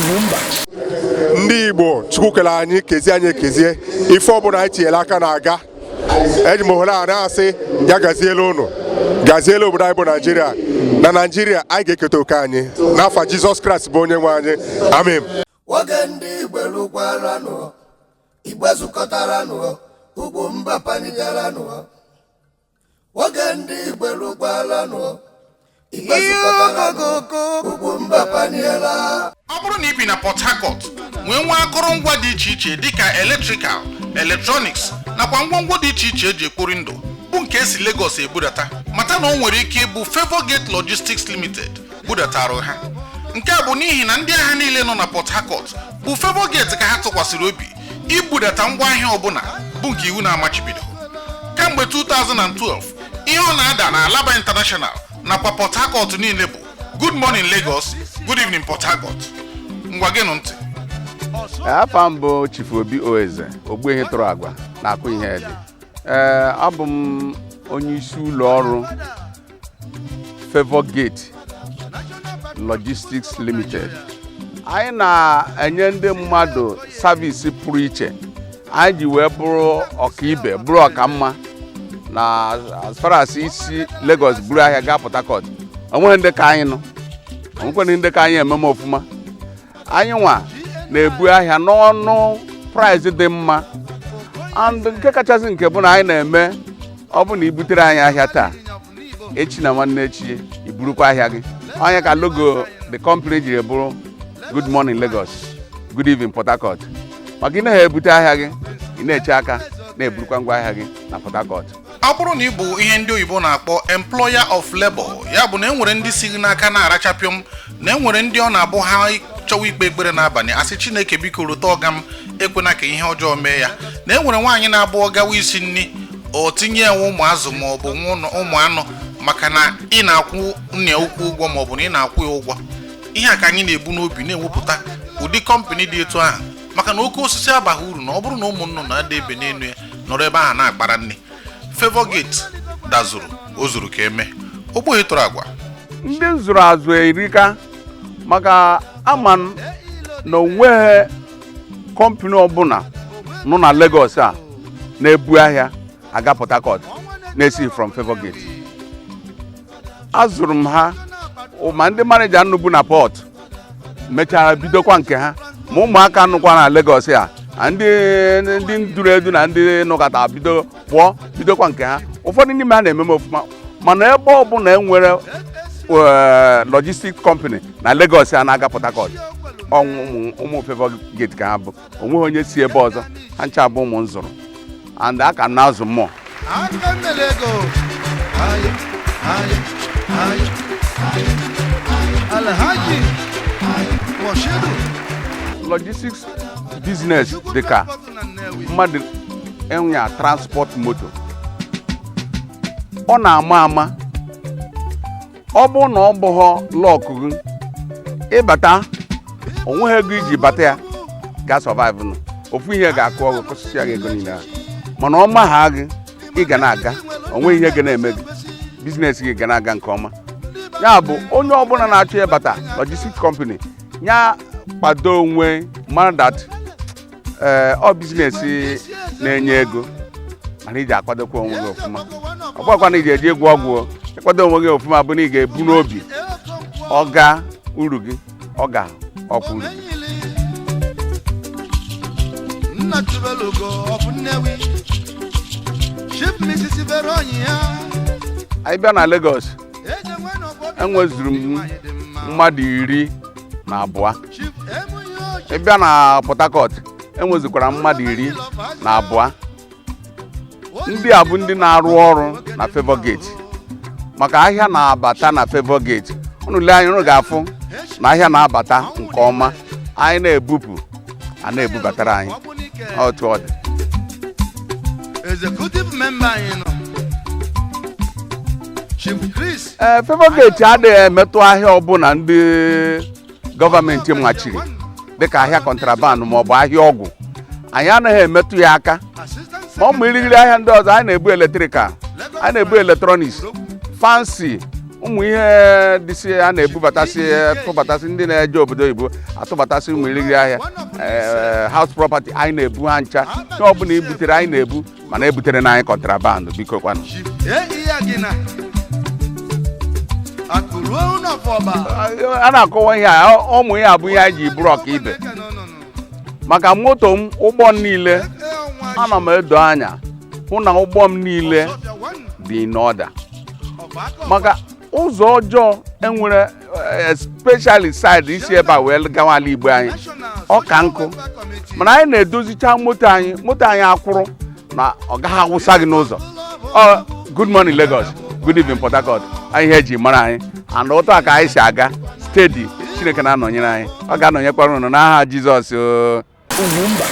Ugwumba. Ndị Igbo, Chukwu kere anyị, kezie anyị ekezie. Ife ọbụla anyị tinyere aka na-aga. Eji m ohere a na-asị ya gaziela ụnụ, gaziela obodo anyị bụ Naijiria. Na Naijiria, anyị ga-eketa oke anyị n'afa Jizọs Kraịst bụ onye nwe anyị. Amen. Oge ndị Igbo lụkwaranụ, Igbo zukọtaranụ, Ugwumba panigaranụ. Oge ndị Igbo lụkwaranụ, Igbo zukọtaranụ, Ugwumba paniela. Ọ bụrụ na ị bi na Port Harcourt, nwee nwa akụrụngwa dị iche iche dịka electrical, electronics nakwa ngwongwo dị iche iche eji ekpori ndụ bụ nke esi Lagos ebudata, mata na o nwere ike ịbụ Favour Gate Logistics Limited budatara ha. Nke a bụ n'ihi na ndị agha niile nọ na Port Harcourt bụ Favour Gate ka ha tụkwasịrị obi ibudata ngwaahịa ọbụla bụ nke iwu na-amachibido. Kamgbe 2012, ihe ọ na-ada na Alaba International nakwa Port Harcourt niile bụ "Good morning, Lagos. Good evening, Port Harcourt." Ngwa, gịnụ ntị. Afa m bụ Chief Obi Oeze, Ogbuehi tụrụ agwa na-akụ ihe dị. Ee, abụ m onye isi ụlọ ọrụ Favour Gate Logistics Limited. Anyị na-enye ndị mmadụ service pụrụ iche anyị ji wee bụrụ ọkaibe, bụrụ ọkamma na as far as isi Lagos buru ahịa gaa Port Harcourt. Onweghị ndị ka anyị nọ, onwekweghị ndị ka anyị ememe ọfụma. Anyị nwa na-ebu ahịa n'ọnụ price dị mma, and nke kachasị nke bụ na anyị na-eme, ọ bụ na ibutere anyị ahịa taa, echi na nwanne echi iburukwa ahịa gị. Onye ka logo the company jiri bụrụ "Good morning, Lagos. Good evening, Port Harcourt", maka ị naghị ebute ahịa gị, ị na-eche aka na-eburukwa ngwa ahịa gị na Port Harcourt. Ọ bụrụ na ị bụ ihe ndị oyibo na-akpọ employer of labor, ya bụ na e nwere ndị si gị n'aka na-arachapịọm, na e nwere ndị ọ na-abụ ha chọwa ikpe ekpere n'abalị, asị, "Chineke, biko rute ọga m, ekwena ka ihe ọjọọ mee ya." Na e nwere nwaanyị na-abụ ọgawa isi nri, o tinye enwe ụmụ azụ ma ọ bụ ụmụ anụ, maka na ị na-akwụ nna ya ukwu ụgwọ ma ọ bụ na ị na-akwụ ya ụgwọ. Ihe a ka anyị na-ebu n'obi na-ewepụta ụdị company dị etu ahụ, maka na oke osisi abaghị uru na ọ bụrụ na ụmụ nnụnụ na-ada ebe n'elu ya nọrọ ebe ahụ na-akpara nne. Favour Gate dazuru o zuru ka eme ogboghị tụrụ agwa. Ndị m zụrụ azụ erika, maka ama m na onweghị company ọbụla nọ na Lagos a na-ebu ahịa aga Port Harcourt na-esi from Favour Gate. Azụrụ m ha, ma ndị manager nnukwu na port mechara bidokwa nke ha, ma ụmụaka nụkwa na Lagos a, na ndị duru edu na ndị nụkọta bido pụọ bidokwa nke ha. Ụfọdụ n'ime ha na-ememe ọfụma, mana ebe ọbụla e nwere logistic company na Lagos a na-aga Port Harcourt, ọnwụ ụmụ Favour Gate ka ha bụ. Onweghị onye si ebe ọzọ. Ha ncha bụ ụmụ m zụrụ, and a ka m na-azụ mmụọ. Aka mmele ego. Aye, aye, aye. Alhaji Moshidu. Logistics business dịka mmadụ ịnya transport moto. Ọ na-ama ama, ọ bụrụ na ọ bụghọ luck gị ịbata, onweghị ego iji bata ya ga survive nụ. Ofu ihe ga-akụ ọgụ kụsịsịa gị ego niile ahụ, mana ọ magha gị, ị ga na-aga, onweghị ihe ga na-eme gị, business gị ga na-aga nke ọma. Ya bụ, onye ọbụla na-achọ ịbata logistics company ya kwado onwe, mara that ee, ọ business na-enye ego, mana iji akwadokwa onwe gị ọfụma. Ọ bụghịkwa na iji eje ịgwọ ọgwụ o. Ịkwado onwe gị ọfụma bụ na ị ga-ebu n'obi ọ ga uru gị, ọ ga ọkwa uru gị. Nna Tubelugo of Nnewi, Chief Mrs. Veronia. Anyị bịa na Lagos, enwezuru m mmadụ 12. Ị bịa na Port Harcourt, enwezukwara mmadụ 12. Ndị a bụ ndị na-arụ ọrụ na Favour Gate, maka ahịa na-abata na Favour Gate. Unu lee anya, unu ga-afụ na ahịa na-abata nke ọma. Anyị na-ebupụ, a na-ebubatara anyị. Otu ọ dị. Executive member anyị nọ, Chief Chris. Ee, Favour Gate adịghị emetụ ahịa ọbụla ndị gọọmenti machiri, dịka ahịa contraband maọbụ ahịa ọgwụ. Anyị anaghị emetụ ya aka. Ma ụmụ irighiri ahịa ndị ọzọ, anyị na-ebu electrical, anyị na-ebu electronics, fancy, Ụmụ ihe dịsị a na-ebubatasị, tụbatasị, ndị na-eje obodo oyibo atụbatasị ụmụ iriri ahịa, house property, anyị na-ebu ha ncha. Ihe ọbụla ebutere, anyị na-ebu, mana ebutere na anyị contraband, biko kwanụ. Ee, ihe gị na akụruo ụlọ fọba. A na-akọwa ihe a, ụmụ ihe a bụ ihe anyị ji bụrụ ọkaibe, maka moto m, ụgbọ m niile, ana m edo anya hụ na ụgbọ m niile dị n'ọda, maka ụzọ ọjọọ enwere, especially side isi ebe a wee gawa ala Igbo anyị, ọ ka nkụ. Mana anyị na-edozicha moto anyị, moto anyị akwụrụ na ọ gaghị awụsa gị n'ụzọ. Ọ good morning Lagos, good evening Port Harcourt, anyị ihe eji mara anyị, and otu a ka anyị si aga steady. Chineke na-anọnyere anyị, ọ ga-anọnyekwara unu n'aha Jizọs o. Ugwumba.